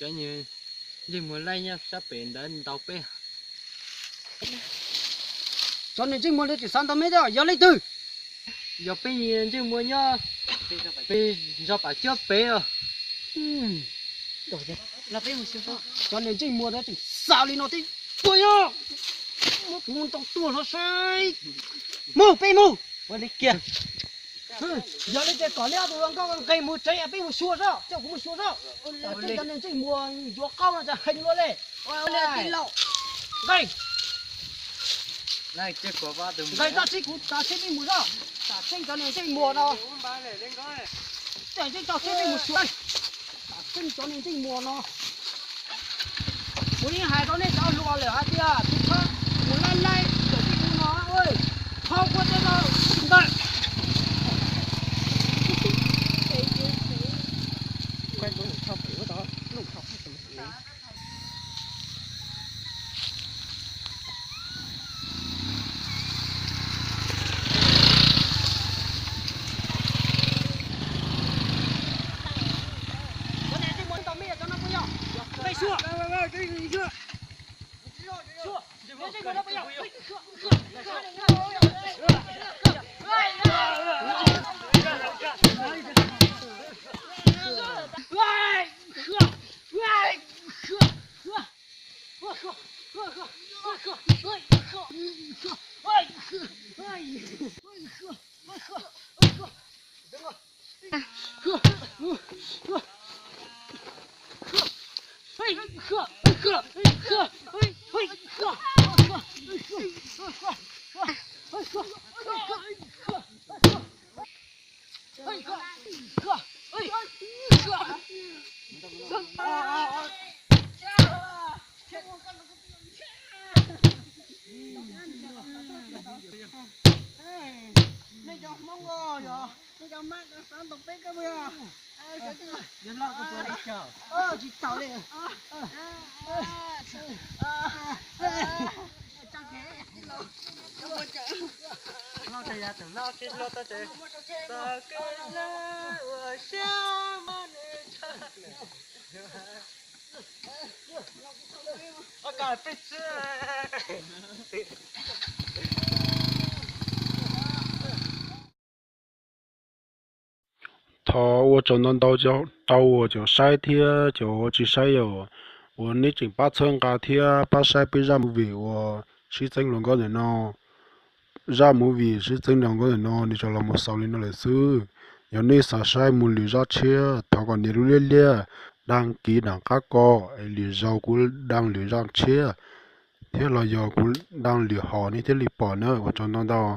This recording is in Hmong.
Cov niag ntsej muag laij nyob sab pem ntawd ntaus peb. Cov niag ntsej muag li tseem xav ntaus me thiab, yog leej twg? Yog peb niag ntsej muag nyob pem zos Pam Cuab pem os. Cov niag ntsej muag tseem xav li no thiab, tuaj yog muab kuv ntaus tuag hlo seb. Mus peb mus. Ua li kiag. Yog li ces kom li ob tug hluas nkauj nqis mus tsev, peb mus xyuas zoj, coj kuv mus xyuas zoj. Tsam tseeb cov niag ntsej muag yuav qaub no cas heev luaj li. Nqis, nqis tso seb kuv tso seb peb mus zoj. Tsam tseeb cov niag ntsej muag no, tsam tseeb tso seb peb mus xyuas. Tsam tseeb cov niag ntsej muag no. Kuv yeej hais rau nej cov hluas lawm hais tias tus txhob mus laij laij ntawm tej no, thov kuv tej no ntawm. Nej cov Hmoob, nej cov mab ko xav ntaus peb koj puas yog? Tsis tau li. Thov ua tsaug ntau ntau rau uas cov saib thiab cov tsis saib os, uas nej tseem pab txhawb nqa thiab pab saib peb zaj movie uas sib txeeb hluas nkauj ntawm no. Zaj movie sib txeeb hluas nkauj ntawm no nws tsuas los mus xaus li no lawm xwb. Yog nej xav saib mus lwm zaj tshiab thov kom nias lub liab liab đăng ký nram qab ko, es lwm zaus kuv đăng lwm zaj tshiab thiab los yog kuv đăng lwm hom nej thiaj li pom na. Ua tsaug ntau ntau.